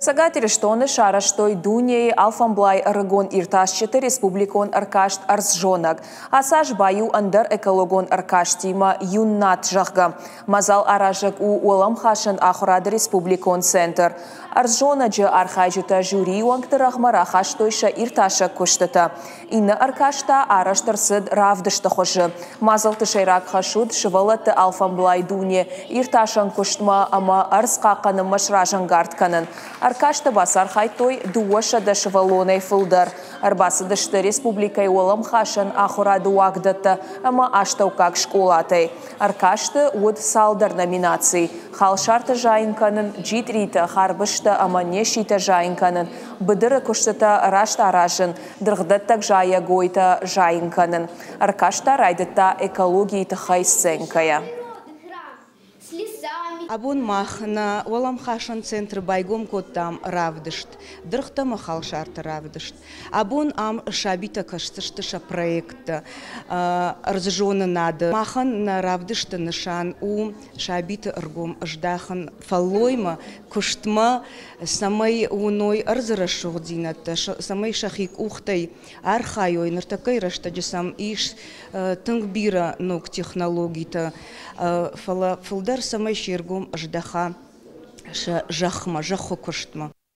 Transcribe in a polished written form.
Цӕгат Ирыстоны сарӕзтой дунейы алфӕмблай ӕрыгон иртасджыты республикон ӕркаст «Ӕрдззонӕг». Ацы аз баиу ӕндӕр экологон ӕркастимӕ «Юннат», зӕгъгӕ. Мадзал аразӕг у уӕлӕмхасӕн ахуырады республикон центр. Ӕрдззонӕджы архайджытӕ жюрийы уӕнгты рӕгъмӕ рахастой сӕ иртасӕг куыстытӕ. Иннӕ ӕркаст та арӕзт ӕрцыд равдысты хуызы. Мадзӕлтты сӕйраг хӕс уыд сывӕллӕтты алфӕмблай дуне иртасӕн куыстмӕ ӕмӕ ӕрдз хъахъхъӕнынмӕ сразӕнгард кӕнын. Ӕркасты бацархайдтой 200 сывӕллонӕй фылдӕр. Ӕрбацыдысты республикӕйы уӕлӕмхасӕн ахуырады уагдӕттӕ ӕмӕ астӕуккаг скъолатӕй. Ӕркасты уыд цалдӕр номинацийы: халсартӕ зайын кӕнын, джитъритӕ, харбызтӕ ӕмӕ неситӕ зайын кӕнын, быдыры куыстытӕ раст аразын, дыргъдӕттӕг зайӕгойтӕ зайын кӕнын. Ӕркаст та райдыдта экологийы тыххӕй сценкӕйӕ. Абон мах нӕ уӕлӕмхасӕн центры байгом кодтам равдыст, дыргътӕ ӕмӕ халсарты равдыст. Абон ам сабитӕ кӕсдзысты сӕ проекттӕ ӕрдззонынады. Махӕн нӕ равдысты нысан у сабиты ӕргом ыздахын фӕллоймӕ, куыстмӕ, цӕмӕй уыной ӕрдзы рӕсугъддзинӕдтӕ, цӕмӕй сӕхи къухтӕй архайой. Ныртӕккӕйы рӕстӕджы сӕм ис тынг бирӕ ног технологитӕ, фӕлӕ фылдӕр цӕмӕй се ргом ӕздӕха сӕ зӕхмӕ, зӕххы куыстмӕ.